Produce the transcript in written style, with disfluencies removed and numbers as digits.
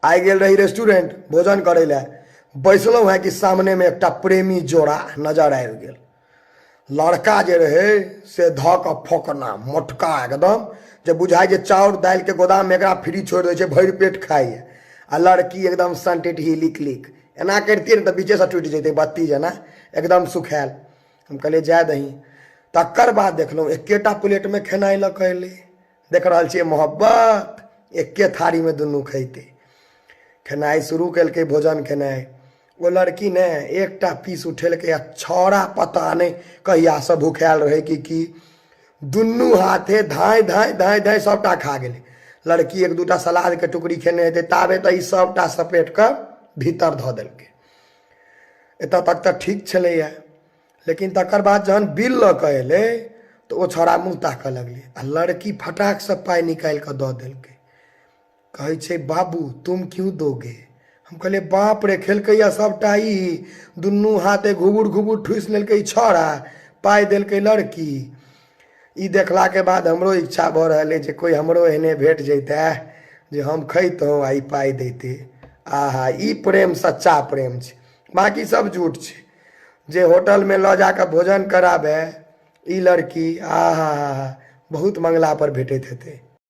आइ गेल रही रेस्टोरेंट भोजन करै लए। बैसलहुँ हेँ कि सामनेमे एकटा प्रेमी जोड़ा नजर आबि गेल। लड़का जे रहै से धऽ कऽ फोकना मोटका एकदम, जे बुझाइ जे चाउर दालिके गोदाममे एकरा फ्री छोड़ि दै छै, भरि पेट खाइए। आ लड़की एकदम सनटिटही लिक लिक एना करितियै ने तऽ बीचेसँ टूटि जैतै, बत्ती जेना एकदम सुखायल। हम कहलियै जाय दही। तकर बाद देखलहुँ एकेटा प्लेटमे खेनाइ लऽ कऽ एलै। देख रहल छियै मोहब्बत, एके थारीमे दुनू खैतै। खेनाइ शुरू केलकै भोजन खेनाइ। ओ लड़की ने एकटा पीस उठेलकै आ छौड़ा पता नहि कहियासँ भुखायल रहै कि की, दुनू हाथे धाँइ धाँइ धाँइ धाँइ सभटा खा गेलै। लड़की एक दूटा सलादके टुकड़ी खेने हेतै, ताबे तऽ ई सभटा सपेट कऽ भीतर धऽ देलकै। एतऽ तक तऽ ठीक छलैए, लेकिन तकर बाद जहन बिल लऽ कऽ एलै तऽ ओ छौड़ा मुँह ताकऽ लगलै आ लड़की फटाकसँ पाइ निकालि कऽ दऽ देलकै। कहै छै बाबू तुम क्यों दोगे? हम कहलियै बाप रे, खेलकैया सभटा ई, दुनू हाथे घुबुर घुबुर ठूसि लेलकै ई छौड़ा, पाइ देलकै लड़की। ई देखलाके बाद हमरो इच्छा भऽ रहल अइ जे कोइ हमरो एहने भेट जैतै जे हम खैतहुँ आ ई पाइ दैतै। आहा, ई प्रेम सच्चा प्रेम छै, बाँकी सब झूठ छै। जे होटलमे लऽ जाकऽ भोजन कराबै ई लड़की, आहा हा, बहुत मंगला पर भेटैत हेतै।